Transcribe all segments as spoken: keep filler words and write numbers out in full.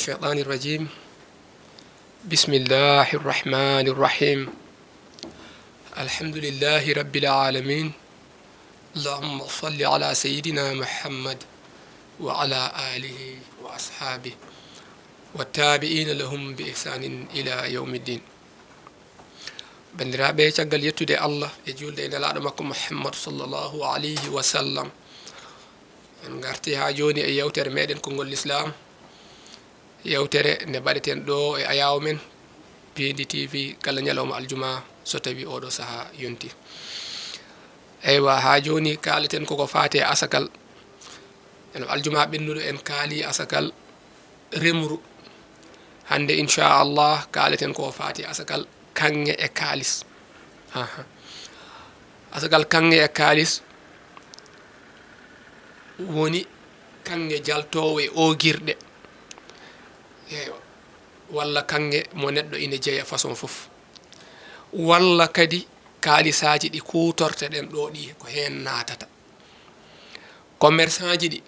الشيطان الرجيم. بسم الله الرحمن الرحيم. الحمد لله رب العالمين. اللهم صل على سيدنا محمد وعلى آله وأصحابه والتابعين لهم بإحسان إلى يوم الدين. Banndiraaɓe, caggal yettude Allah e juulde e Nelaaɗo makko Muhammad sallallahu alayhi wa sallam, en ngarti haa jooni e yewtere meɗen konngol Lislaam, yewtere nde mbaɗeten ɗo e ayaawo men, Piindi T V, kala ñalawma aljuma, so tawii oɗo sahaa yonti. Eywa, haa jooni kaaleten koko faati e asakal. Eno aljuma ɓennuɗo en kaali asakal remru. Hannde, inchallah, kaaleten ko faati asakal kaŋŋe e kaalis. Aha. Asakal kaŋŋe e kaalis woni kaŋŋe jaltoowo e oogirɗe. Eywa. Walla kaŋŋe mo neɗɗo ina jeya façon fof. Walla kadi kaalisaaji ɗi kuutorteɗen ɗo ɗi ko heen naatata. Commerçant ji ɗi,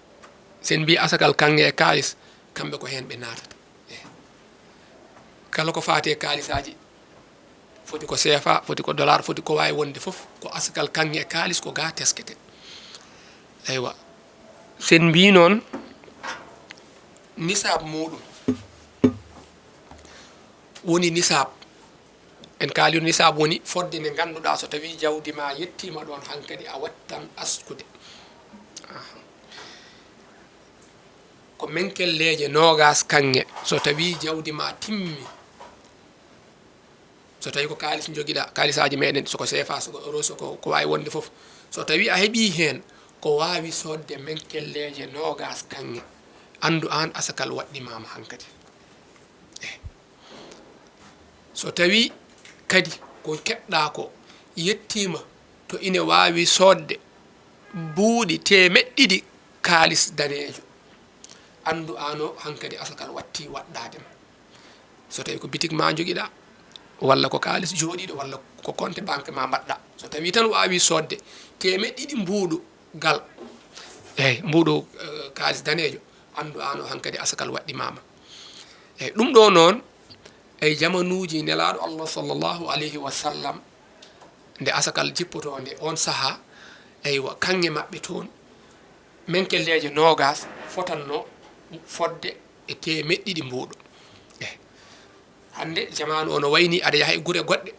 sen mbi asakal kaŋŋe e kaalis, kamɓe ko heen ɓe naatata. Eh. Kala ko faati e kaalisaaji, foti ko C F A, foti ko dollar, foti ko waawi wonde fof, ko asakal kaŋŋe e kaalis ko ga teskete. Eywa. Sen mbi noon, nisaab muuɗum woni nisaab. En kaalino nisaab woni fodde nde ngannduɗaa so tawii jawdi ma yettiima ɗoon hankadi a wattan askude. Aha. Ko menkelleeje noogaas kaŋŋe so tawii jawdi ma timmi. So tawii ko kaalis njogiɗaa, kaalisaaji meɗen, so ko C F A, so ko euro, so ko, ko waawi wonde fof. So tawii a heɓii heen ko waawi soodde menkelleeje noogaas kaŋŋe, anndu aan asakal waɗɗimaama hankadi. Eh. So tawii kadi ko keɓɗaa ko yettiima to ine waawi soodde buuɗi teemeɗɗe ɗiɗi kaalis daneejo, anndu aan o hankadi asakal wattii waɗɗaade ma. So tawii ko bitik ma njogiɗaa, walla ko kaalis jooɗiiɗo, walla ko compte banque ma mbaɗɗaa. So tawii tan waawi soodde teemeɗɗe ɗiɗi mbuuɗu gal, eey, mbuuɗu, eh, kaalis daneejo, anndu aan o hankadi asakal waɗɗimaama. Eey, ɗum ɗo noon, e jamanuuji Nelaaɗo Allah sallallahu alayhi wa sallam, nde asakal jippotoo nde, oon sahaa, eywa, kaŋŋe maɓɓe toon, menkelleeje noogaas fotanno fodde e teemeɗɗe ɗiɗi mbuuɗu. Eh, hannde jamaanu o no wayi ni aɗa yaha e gure goɗɗe,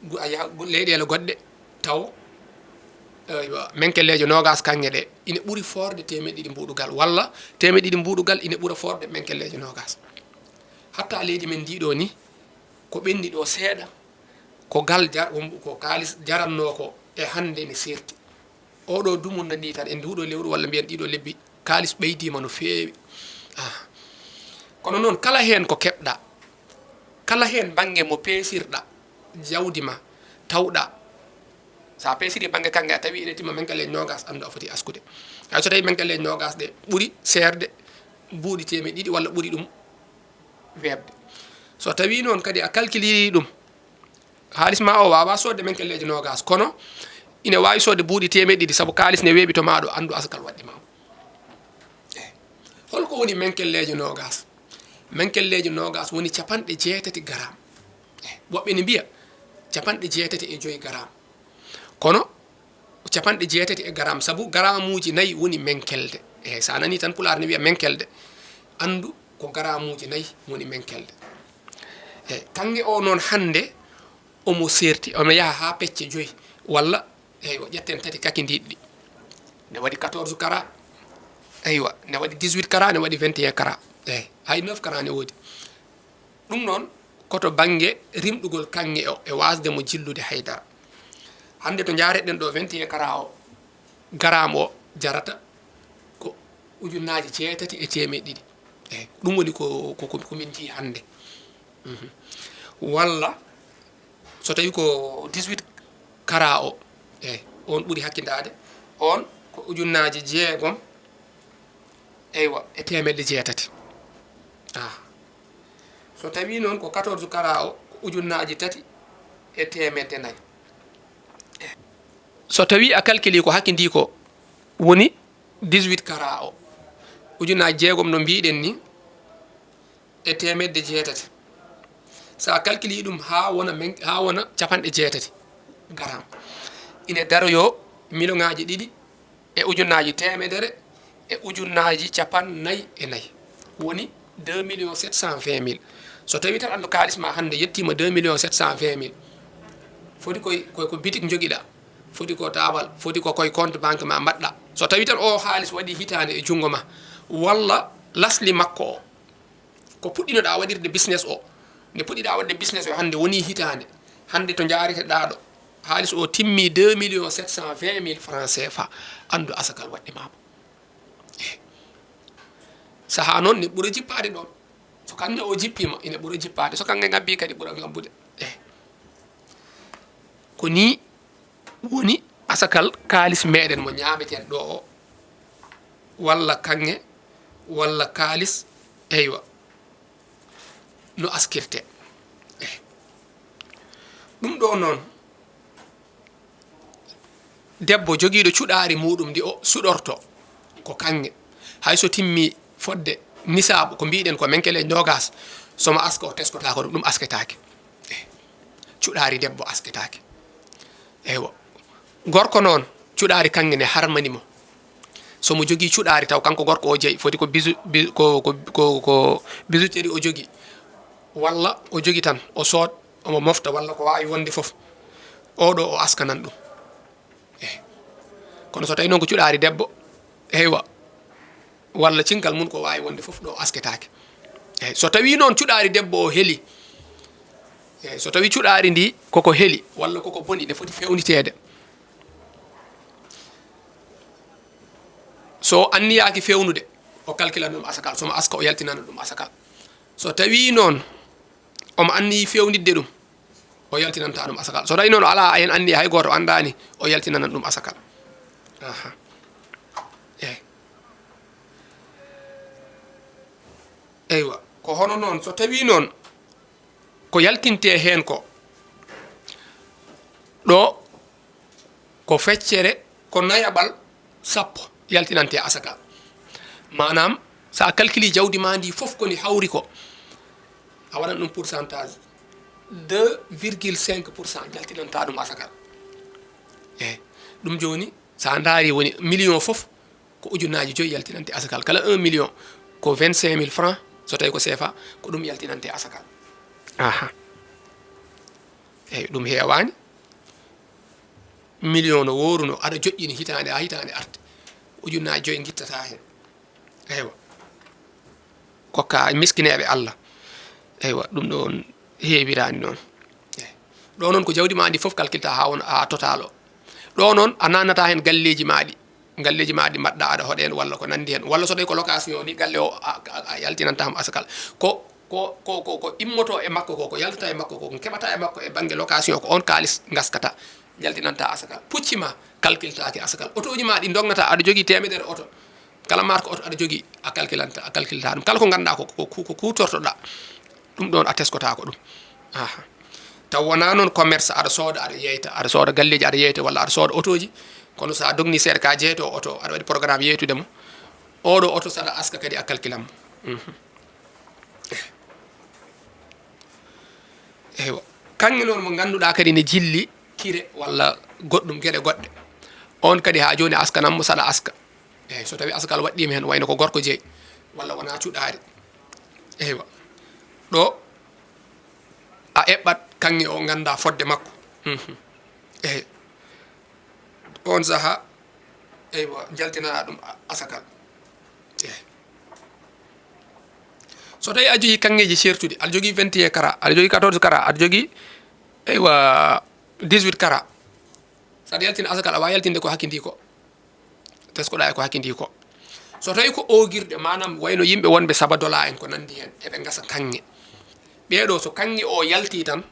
gu-, a yaha gu-, leyɗeele goɗɗe, taw, eywa, menkelleeje noogaas kaŋŋe ɗe ine ɓuri foorde teemeɗɗe ɗiɗi mbuuɗu gal, walla teemeɗɗe ɗiɗi mbuuɗu gal ine ɓura foorde menkelleeje noogaas. Hatta leydi men ndii ɗo ni, ko ɓenni ɗo seeɗa, ko gal jar-, ko kaalis jarannoo ko e hannde ne seerti. Oɗo dumunna ni tan, e nduɗo lewru walla mbiyen ɗiɗo lebbi, kaalis ɓeydiima no feewi. Ah. Kono noon, kala heen ko keɓɗa, kala heen bannge mo peesirɗa jawdi ma, tawɗa, so a peesiri bannge kaŋŋe, a tawi ene timma menkelleeje noogaas, anndu a foti askude. Hay so tawi menkelleeje noogaas ɗe ɓuri seerde buuɗi teemeɗɗe ɗiɗi walla ɓuri ɗum weeɓde. So tawi noon kadi a kalkiliri ɗum, haalis ma o waawaa soodde menkelleeje noogaas, kono ine waawi soodde buuɗi teemeɗɗe ɗiɗi, sabu kaalis ne weeɓi to maaɗo, anndu asakal waɗɗimaama. Eh, holko woni menkelleeje noogaas? Menkelleeje noogaas woni capanɗe jeetati garaam. Eh, woɓɓe ne mbiya capanɗe jeetati e joy garaam. Kono ko capanɗe jeetati e garaam, sabu garaamuuji nayi woni menkelde. Eh, so a nanii tan pulaar ne wiya menkelde, anndu ko garaamuuji nayi woni menkelde. Eh, kaŋŋe o noon hannde omo seerti, omo yaha haa pecce joy, walla, eywa, ƴetten tati kakindiiɗi ɗi. Ne waɗi quatorze carats, eywa, ne waɗi dix-huit carats, ne waɗi vingt et un carats. Eey, hay neuf carats ne woodi. Ɗum noon, ko to bannge rimɗugol kaŋŋe o e waasde mo jillude hay dara. Hannde to njaareɗen ɗo vingt et un carats o, garaam o jarata ko ujunnaaje jeetati e teemeɗɗe ɗiɗi. Eey, ɗum woni ko, ko, ko, ko min njii hannde. Mhm. Walla so tawi ko dix-huit carats o, eey, on ɓuri hakkindaade, on ko ujunnaaje jeegom, eywa, e teemeɗɗe jeetati. Ah. So tawi noon ko quatorze carats o, ko ujunnaaje tati e teemedde nayi. So tawi a kalkili ko hakkindi ko woni dix-huit carats o, Ujunaaji jeegom no mbiɗen ni e teemedde jeetati. So a calculi ɗum haa wona men, haa wona capanɗe jeetati garam, ine daroyoo miliyoŋaaji ɗiɗi e ujunaaji teemedere e ujunaaji capannayyi e nayi, woni deux millions sept cent vingt mille. So tawii tan anndu kaalis ma hannde yettiima deux millions sept cent vingt mille, foti koy, koy ko bitik njogiɗa, foti ko taabal, foti ko koy compte banque ma mbaɗɗa. So tawii tan o haalis waɗi hitaande e junngo ma, walla lasli makko o, ko puɗɗinoɗaa waɗirde business o, nde puɗɗiɗaa waɗde business o hannde woni hitaande, hannde to njaariteɗaa ɗo, haalis o timmi deux millions sept cent vingt mille francs C F A, anndu asakal waɗɗimaama. Eh. Sahaa noon ne ɓura jippaade ɗoon. So kaŋŋe o jippiima, ina ɓura jippaade. So kaŋŋe ŋabbii kadi, ɓura ŋabbude. Eh. Ko nii woni asakal kaalis meɗen mo ñaameten ɗo o, walla kaŋŋe, walla kaalis, eywa, no askirte. Eh. Ɗum ɗo noon, debbo jogiiɗo cuɗaari muuɗum ndi o suɗorto ko kaŋŋe. Hay so timmi fodde nisaabu, ko mbiɗen ko menkele noogas, so mo aska o teskotaako ɗum, ɗum asketaake. Eh. Cuɗaari debbo asketaake. Eywa. Gorko noon, cuɗaari kaŋŋe ne harmani mo. So mo jogii cuɗaari taw kanko gorko o jeyi, foti ko bisu-, bi-, ko, ko, ko, ko bijouterie o jogii, walla o jogii tan, o sood, omo mofta, walla ko waawi wonde fof, oɗo o askanan ɗum. Eh. Kono so tawii noon ko cuɗaari debbo, eywa, walla cinkal mum ko waawi wonde fof ɗo asketaake. Eey, so tawii noon cuɗaari debbo o heli, eey, so tawii cuɗaari ndi koko heli walla koko boni, ne foti feewniteede. So anniyaaki feewnude, o kalkilan ɗum asakal, so mo aska o yaltinana ɗum asakal. So tawii noon omo anniyii feewnitde ɗum, o yaltinanta ɗum asakal. So tawii noon o alaa heen anniya, hay gooto anndaani, o yaltinanan ɗum asakal. Aha. Eey. Eywa, ko hono noon, so tawii noon ko yaltintee heen ko, ɗo ko feccere, ko nayaɓal sappo yaltinante asakal. Maanaam, so a calculi jawdi maa ndi fof ko ni hawri ko, a waɗan ɗum pourcentage, deux virgule cinq pour cent yaltinanta ɗum asakal. Eey, ɗum jooni, so a ndaari woni million fof, ko ujunnaaji joyi yaltinante asakal. Kala un million ko vingt-cinq mille francs, so tawii ko C F A, ko ɗum yaltinante asakal. Aha. Eey, ɗum heewaani. Million no wooruno, aɗa joƴƴini hitaande haa hitaande arti. Ujunnaaji joyi ngittataa heen. Eywa. Kokka miskineeɓe Allah. Eywa, ɗum ɗoon heewiraani noon. Eey. Ɗo noon ko jawdi maa ndi fof kalkilta haa wona, haa total o. Ɗo noon a naatnataa heen galleeji maa ɗi. Galleeji maa ɗi mbaɗɗa aɗa hoɗa heen walla ko nanndi heen. Walla so tawii ko location ni, galle o a, a, a yaltinantaa mo asakal. Ko, ko, ko, ko, ko immotoo e makko ko, ko yaltata e makko ko, ko keɓata e makko e bannge location ko oon kaalis ngaskata, yaltinantaa asakal. Pucci maa kalkiltaake asakal. Otooji maa ɗi ndognataa, aɗa jogii teemedere oto. Kala marque oto aɗa jogii, a kalkilanta, a kalkilta ɗum. Kala ko ngannduɗaa ko, ko, ko, ko kuutortoɗaa, ɗum ɗoon a teskotaako ɗum. Aha. Taw wonaa noon commerce, aɗa sooda, aɗa yeyta, aɗa sooda galleeji, aɗa yeyta, walla aɗa sooda otooji. Kono so a dogni seeɗa ka jeyto oto, aɗa waɗi programme yeytude mo. Oɗo oto saɗa aska kadi a kalkilan mo. Mhm. Eywa. Kaŋŋe noon mo ngannduɗaa kadi ne jilli kire walla goɗɗum geɗe goɗɗe. On kadi haa jooni askanan mo saɗa aska. Eey, so tawii asakal waɗɗiima heen, wayno ko gorko jeyi, walla wonaa cuɗaari. Eywa. Ɗo a eɓɓat kaŋŋe o nganndaa fodde makko. Mhm. Eey. On sahaa, eywa, njaltinanaa ɗum a-, asakal. Eey. So tawii a jogii kaŋŋeeji ceertuɗi, aɗa jogii vingt et un kara, aɗa jogii quatorze kara, aɗa jogii, eywa, dix-huit kara. Saɗa yaltina asakal, a waawaa yaltinde ko hakkindii ko. Teskoɗaa e ko hakkindii ko. So tawii ko oogirɗe, maanaam wayno yimɓe wonɓe Sabadola en ko nanndi heen, eɓe ngasa kaŋŋe. Ɓee ɗoo, so kaŋŋe o yaltii tan,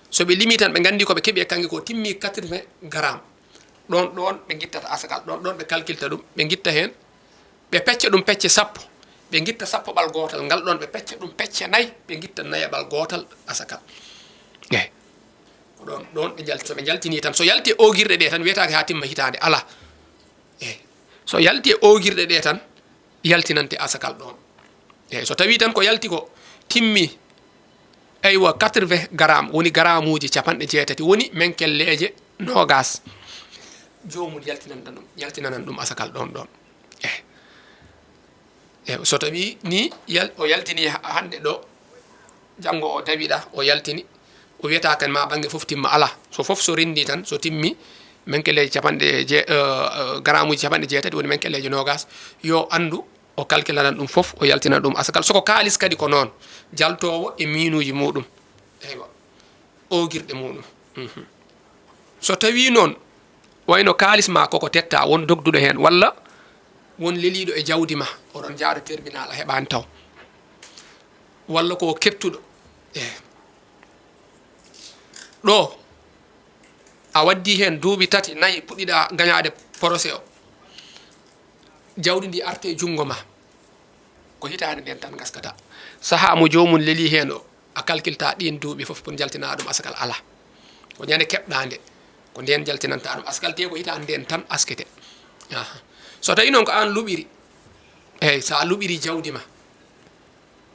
so ɓe limii tan, ɓe nganndi ko ɓe keɓi e kaŋŋe ko timmi quatre-vingts grammes. Ɗoon, ɗoon ɓe ngittata asakal, ɗoon, ɗoon ɓe kalkilta ɗum, ɓe ngitta heen, ɓe pecca ɗum pecce sappo, ɓe ngitta sappoɓal gootal, ngal ɗoon ɓe pecca ɗum pecce nayi, ɓe ngitta nayaɓal gootal asakal. Eey. Ko ɗoon, ɗoon ɓe njal-, so ɓe njaltinii tan, so yalti e oogirɗe ɗee tan, wiyetaake haa timma hitaande, alaa. Eey. So yalti e oogirɗe ɗee tan, yaltinante asakal ɗon. Eyi, so tawii tan ko yalti ko timmi, eywa, quatre-vingts grammes, woni garamuuji capanɗe jeetati, woni menkelleeje noogas. Joomum yaltinanta ɗum, yaltinanan ɗum asakal ɗon ɗon. Eyi. Eyi, so tawii ni yal-, o yaltini ha-, hannde ɗo, janngo o dawiɗa, o yaltini, o wiyata kan ma bannge fof timma, alaa. So fof so renndi tan, so timmi, menkelleeje capanɗe jee-, eh, eh, garamuuji capanɗe jeetati, woni menkelleeje noogas, yo anndu, o calculanan ɗum fof, o yaltina ɗum asakal. So ko kaalis kadi ko noon, jaltoowo e minuuji muɗum. Eywa. Oogirɗe muɗum. Mhm. So tawii noon, wayno kaalis ma koko tetta, won dogduɗo heen, walla won leliiɗo e jawdi ma, oɗon njaada terminal a heɓaani taw. Walla ko keɓtuɗo. Eh. Ɗo, a waddi heen duuɓi tati, nayi, puɗɗiɗa gañaade procès o. Jawdi ndi arte e junngo ma. Ko hitaande nden tan ngaskata. Sahaa mo joomum leli heen o, a calculta ɗiin duuɓi fof pour njaltinaa ɗum asakal, alaa. Ko ñande keɓɗaa nde, ko ndeen njaltinantaa ɗum asakal, te ko hitaande nden tan askete. Aha. So tawii noon ko aan luɓiri, eey, so a luɓiri jawdi ma,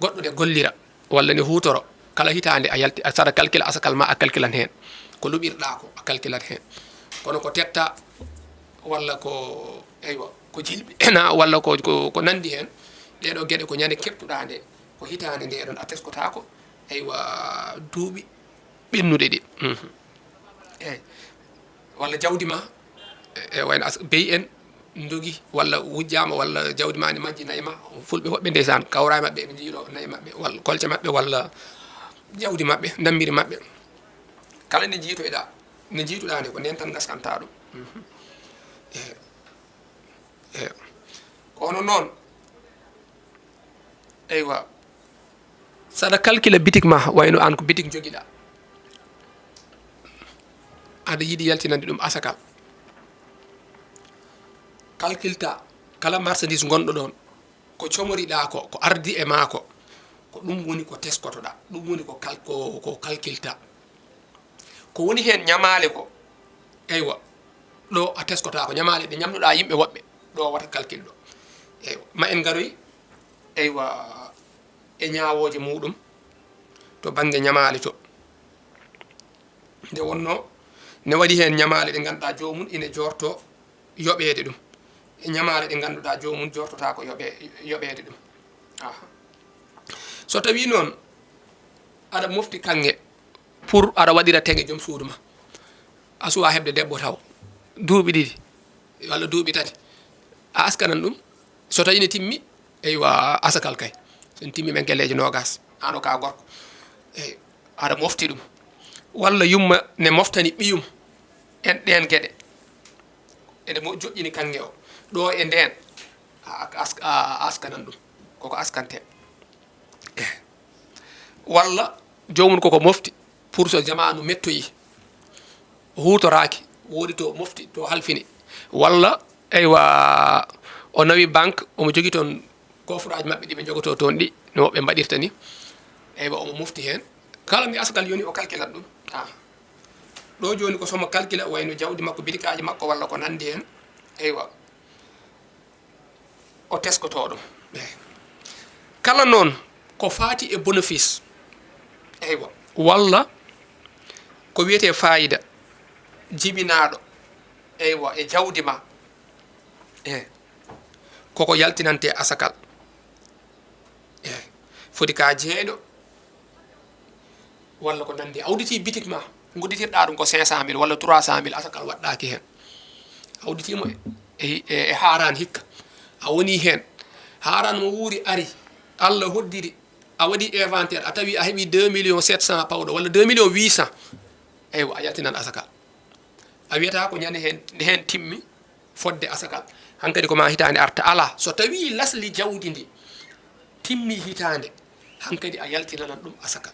goɗɗo ne gollira, walla ne huutoro, kala hitaande a yalti, a saɗa calcula asakal ma, a calculan heen. Ko luɓirɗaa ko, a calculan heen. Kono ko tetta, walla ko, eywa, ko jilɓi, na, walla ko, ko, ko nanndi heen, ɗee ɗoo geɗe ko ñande keɓtuɗaa nde, ko hitaande nde ɗon a teskotaako, eywa, duuɓi ɓennuɗe ɗi. Mhm. Eey. Walla jawdi ma, e, e wayno as-, beyi en ndogi, walla wujjaama, walla jawdi ma ne majji nayi ma, fulɓe woɓɓe ndeysaan, kawra e maɓɓe, ɓe njiilo nayi maɓɓe, walla kolce maɓɓe, walla jawdi maɓɓe, ndammiri maɓɓe. Kala nde njiitoyɗaa, nde njiituɗaa nde, ko ndeen tan ngaskanta ɗum. Mhm. Eey. Eey. Kono noon, eywa, saɗa calcula bitik ma, wayno aan ko bitik njogiɗaa. Aɗa yiɗi yaltinande ɗum asakal. Calculta kala marchandise ngonɗo ɗoon, ko comoriɗaa ko, ko ardi e maa ko, ko ɗum woni ko teskotoɗaa, ɗum woni ko kal-, ko, ko calculta. Ko woni heen ñamaale ko, eywa, ɗo a teskotaako. Ñamaale ɗe ñamnuɗaa yimɓe woɓɓe, ɗo wata calcul ɗo. Eywa, ma en ngaroy, eywa, e ñaawooje muɗum to bannge ñamaale to. Nde wonnoo, ne waɗi heen ñamaale ɗe ngannduɗaa joomum ine joorto yoɓeede ɗum. E ñamaale ɗe ngannduɗaa joomum joortotaako yoɓe-, yoɓeede ɗum. Aha. So tawii noon aɗa mofti kaŋŋe pour aɗa waɗira teŋe joom suudu ma, a suwaa heɓde debbo taw, duuɓi ɗiɗi walla duuɓi tati, a askanan ɗum. So tawii ne timmi, eywa, asakal kay. So ne timmi menkelleeje noogas, aan o ka gorko. Eey, aɗa mofti ɗum. Walla yumma ne moftani ɓiyum en ɗeen geɗe. Ene mo joƴƴini kaŋŋe o. Ɗo e ndeen, a, a, a askanan ɗum. Koko askante. Eh. Walla joomum koko mofti pour so jamaanu mettoyi, o huutoraaki, woodi to mofti, to halfini. Walla, eywa, o nawi banque, omo jogii toon coffre-aaji maɓɓe ɗi ɓe njogotoo toon ɗi, no ɓe mbaɗirta ni. Eywa, omo mofti heen. Kala nde asakal yoni, o calculat ɗum. Ah. Ɗo jooni ko somo calcula, wayno jawdi makko, bitikaaji makko, walla ko nanndi heen. Eywa. O teskoto ɗum. Kala noon ko faati e bénéfice, eywa, walla ko wiyetee faayida jibinaaɗo, eywa, e jawdi ma, e koko yaltinante asakal, e foti ka jeeyɗo, walla ko nanndi. A udditi bitik ma, ngudditirɗaa ɗum ko cinq cent mille walla trois cent mille, asakal waɗɗaaki heen. A udditi mo e, e, e, e haaraan hikka. A woni heen. Haaraan mo wuuri ari. Allah hoddiri. A waɗi inventaire. A tawi a heɓi deux millions sept cents pawɗo walla deux millions huit cents. Eywa, a yaltinan asakal. A wiyata ko ñande heen, nde heen timmi fodde asakal. Hankadi ko ma hitaande arta. Alaa. So tawii lasli jawdi ndi timmi hitaande, hankadi a yaltinanan ɗum asakal.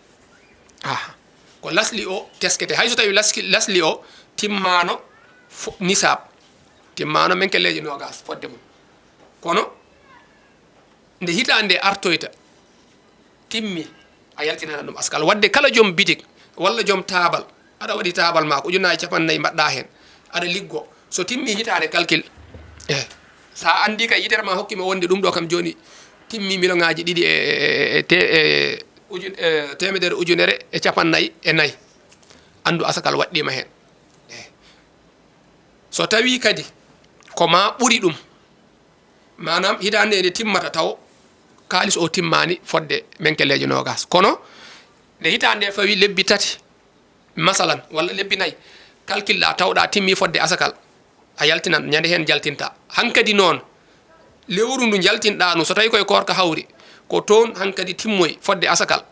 Aha. Ko lasli o teskete. Hay so tawi laski-, lasli o timmaano fo-, nisaab, timmaano menkelleeje noogas fodde mum. Kono nde hitaande nde artoyta, timmi, a yaltinanan ɗum asakal. Wadde kala joom bitik walla joom taabal, aɗa waɗi taabal ma, ko ujunnaaje capannayyi mbaɗɗa heen, aɗa liggo. So timmi hitaande calcul, eh, So a anndi kay yitere ma hokki ma wonde ɗum ɗo kam jooni timmi miliyonŋaaji ɗiɗi e, e, e, te-, e ujun-, e teemedere ujunere e capannay e nay. Anndu asakal waɗɗiima heen. Eh. So tawii kadi ko ma ɓuri ɗum, maanaam hitaande nde timmata taw kaalis o timmaani fodde menkelleeje noogas. Kono nde hitaande nde fawi lebbi tati, masalan, walla lebbi nay, kalkilɗa, tawɗa timmi fodde asakal, a yaltinan, ñande heen jaltinta. Hankadi noon, lewru ndu jaltinɗa ndu, so tawi koye koorka hawri, ko toon hankadi timmoy fodde asakal.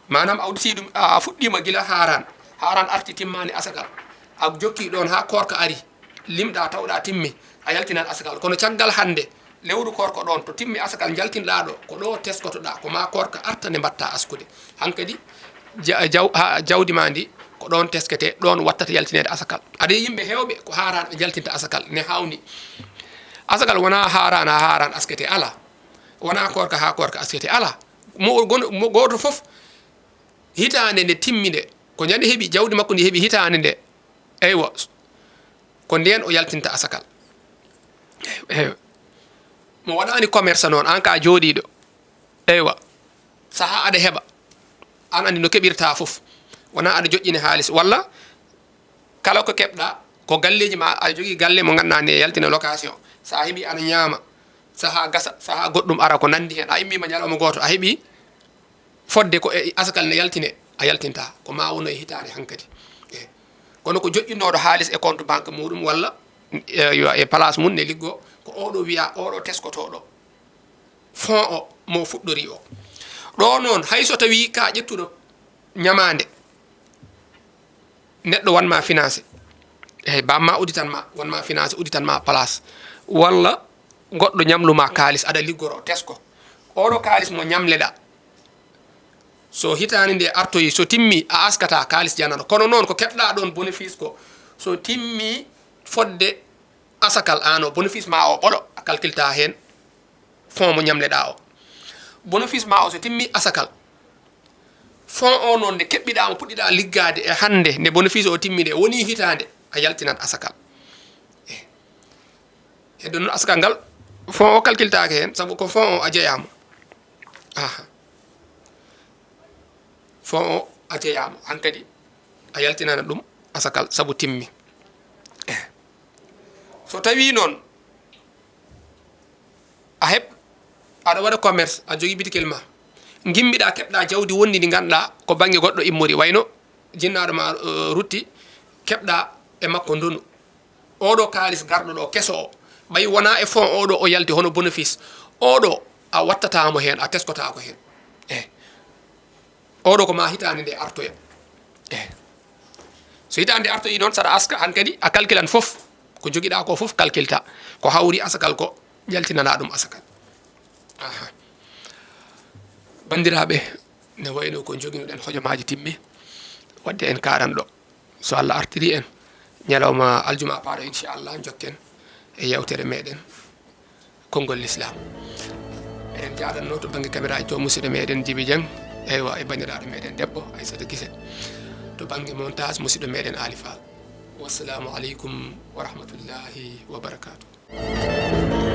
Maanaam a udditi ɗum, a fuɗɗiima gila haaran, haaran arti timmaani asakal, a jokki ɗoon haa koorka ari, limɗa tawɗa timmi, a yaltinan asakal. Kono caggal hannde, lewru koorka ɗoon, to timmi asakal jaltinɗa ɗo, ko ɗo teskotoɗa, ko ma koorka arta nde mbaɗta askude. Hankadi ja-, jaw-, ha, jawdi ma ndi, ko ɗoon teskete, ɗoon wattata yaltineede asakal. Aɗa yi'i yimɓe heewɓe, ko haaraan ɓe jaltinta asakal, ne haawni. Asakal wonaa haaraan haa haaraan askete, alaa. Wonaa koorka haa koorka askete, alaa. Mo, gon-, mo gooto fof, hitaande nde timmi nde, ko ñande heɓi, jawdi makko ndi heɓi hitaande nde, eywa, ko ndeen o yaltinta asakal. Eywa. Mo waɗaani commerce noon, aan ka jooɗiiɗo. Eywa. Sahaa aɗa heɓa. Aan anndi no keɓirta fof. Wonaa aɗa joƴƴini haalis. Walla kala ko keɓɗa, ko galleeji ma, aɗa jogii galle mo ngannduɗaa ne yaltina location. So a heɓi aɗa ñaama. Sahaa gasa, sahaa goɗɗum ara ko nanndi heen. A immiima ñalawma gooto, a heɓi fodde ko e asakal ne yaltine, a yaltinta. Ko ma wono e hitaande hankadi. Eh. Kono ko joƴƴinooɗo haalis e compte banque muɗum walla, eh, yo e place mum ne liggo, ko oɗo wiya, oɗo teskotooɗo. Fonds o mo fuɗɗori o. Ɗo noon, hay so tawi ka ƴettuɗo ñamaande, neɗɗo wanma financé. Eyi, bamma udditan ma, wanma financé, udditan ma place. Walla goɗɗo ñamluma kaalis, aɗa liggoro, tesko. Oɗo kaalis mo ñamleɗa, so hitaande nde artoyi, so timmi, a askata kaalis janano. Kono noon ko keɓɗa ɗoon bénéfice ko, so timmi fodde asakal, ano bénéfice ma o ɓolo, a calculta heen fonds mo ñamleɗa o. Bénéfice ma o so timmi asakal, fonds o noon nde keɓɓiɗa mo, puɗɗiɗa liggaade e hannde, nde bénéfice o timmi nde, woni hitaande, a yaltinat asakal. Eh. Heddo noon asakal ngal, fonds o calcultaake heen, sabu ko fonds o a jeyaama. Aha. Fonds o a jeyaama, hankadi a yaltinana ɗum asakal, sabu timmi. Eh. So tawi noon a heɓ-, aɗa waɗa commerce, a jogii bitikel ma, ngimmiɗa, keɓɗa jawdi wondi ndi ngannduɗa ko bannge goɗɗo immori, wayno jinnaaɗo ma, eh, rutti, keɓɗa e makko ndonu. Oɗo kaalis garɗo ɗo keso o, ɓay wona e fonds oɗo o yalti hono bénéfice, oɗo a wattata mo heen, a teskotako heen. Eh. Oɗo ko ma hitaande nde artoya. Eh. So hitaande artoyi noon, saɗa aska hankadi, a calculan fof. Ko jogiɗa ko fof calculta. Ko hawri asakal ko, jaltinana ɗum asakal. Aha. Banndiraaɓe, ne wayno ko joginoɗen hojomaaji timmi, wadde en karan ɗo. So Allah artiri en, ñalawma aljuma paaɗo, inchallah, jokken e yewtere meɗen, konngol l'islam. Eɗen jaaɗanno to bannge kameraaji to musidɗo meɗen Jibi Dieng, eywa, e banndiraaɗo meɗen debbo Aissata Guissé. To bannge montage, musidɗo meɗen Ali Fall. Wassalamu aleykum wa rahmatullahi wa barakatuh.